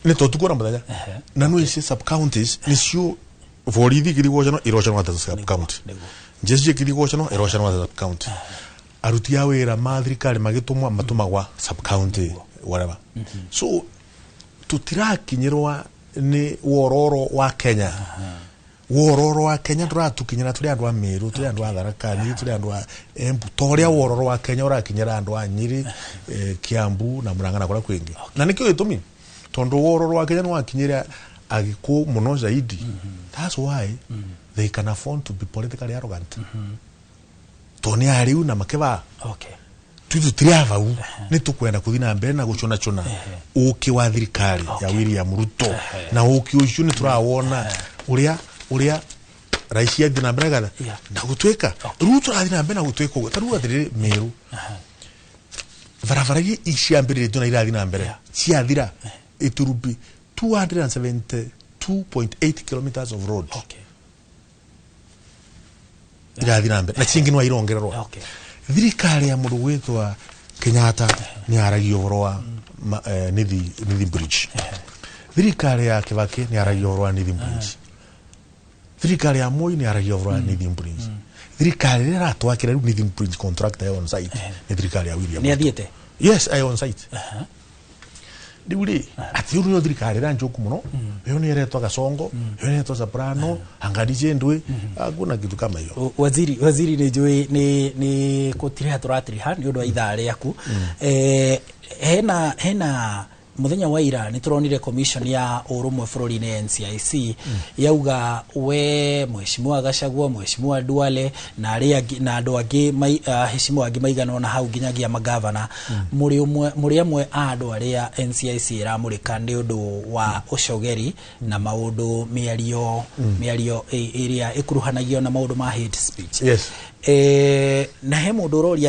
Nĩ to tukũ na mũthenya na no ici sub counties nĩcio borithi ikĩrigwo irocanwo ta sub county, jeshi ikĩrigwo irocanwo ta sub county, aruti a wĩra ma thirikari magĩtũmwa matũmagwa sub county, whatever. So tutirakinyĩrwa nĩ wororo wa Kenya. Wororo wa Kenya ndũratukinyĩra tũrĩ andũ a Meru, tũrĩ andũ a Tharaka Nithi, tũrĩ andũ a Embu, ta ũrĩa wororo wa Kenya ũrakinyĩra andũ a Nyĩrĩ, Kiambu na Murang'a na kũrĩa kwĩngĩ. Na nĩkĩo gĩtũmi, tondũ wororo wa Kenya nĩwakinyĩra Agĩkũyũ mũno zaidi. That's why they can afford to be politically arrogant, tondũ nĩ arĩu na makĩbaa. Tui tũtirĩ a vau, nĩ tũkwenda kũthiĩ na mbere na gũcũnacũna ũkĩ wa thirikari ya William Ruto, na ũkĩ ũcio nĩ tũrawona ũrĩa raisi athiĩ na mbere gatha na gũtuĩka rĩu tũrathiĩ na mbere na gũtuĩka ũguo. Ta rĩu atĩrĩrĩ, Meru barabara iria ciambĩrĩrĩtio na irathiĩ na mbere ciathira, it will be 272.8 kilometers of road irathiĩ na mbere, na cingĩ no irongererwo. Thirikari ya mũndũ gwĩtwa Kenyatta nĩ yaragia ũhoro wa Nithi Bridge. Thirikari ya Kibaki nĩ yaragia ũhoro wa Nithi Bridge. Thirikari ya Moi nĩ yaragia ũhoro wa Nithi Bridge. Thirikari ĩrĩa ĩratwakĩra rĩu Nithi Bridge, contractor ya on site nĩ thirikari ya William Nĩ Ruto. athiĩte? Yes, I on site. Rĩu rĩ, atĩ rĩu nĩyo thirikari ĩrĩa njũku mũno, ĩyo nĩ ĩretwa Gasongo, ĩyo nĩ ĩretwa Soprano, angalizie ndwe hakuna kitu kama hiyo. Waziri, nĩ njũĩ nĩ gũtiriha tũratiriha nĩ ũndũ wa ithaa rĩaku. Hena mũthenya wa ira nĩ tũronire commission ya ũrũmwe bũrũri-inĩ NCIC yauga we Mheshimiwa Gachagua, Mheshimiwa Duale na arĩa angĩ na andũ angĩ heshimiwa angĩ maigana ona hau nginyagia magavana, mũrĩ ũmwe mũrĩ amwe a andũ arĩa NCIC ĩramũrĩka nĩ ũndũ wa ũcogeri na maũndũ mĩario ĩrĩa ĩkuruhanagio na maũndũ ma hate speech. Na he mũndũ ũroria.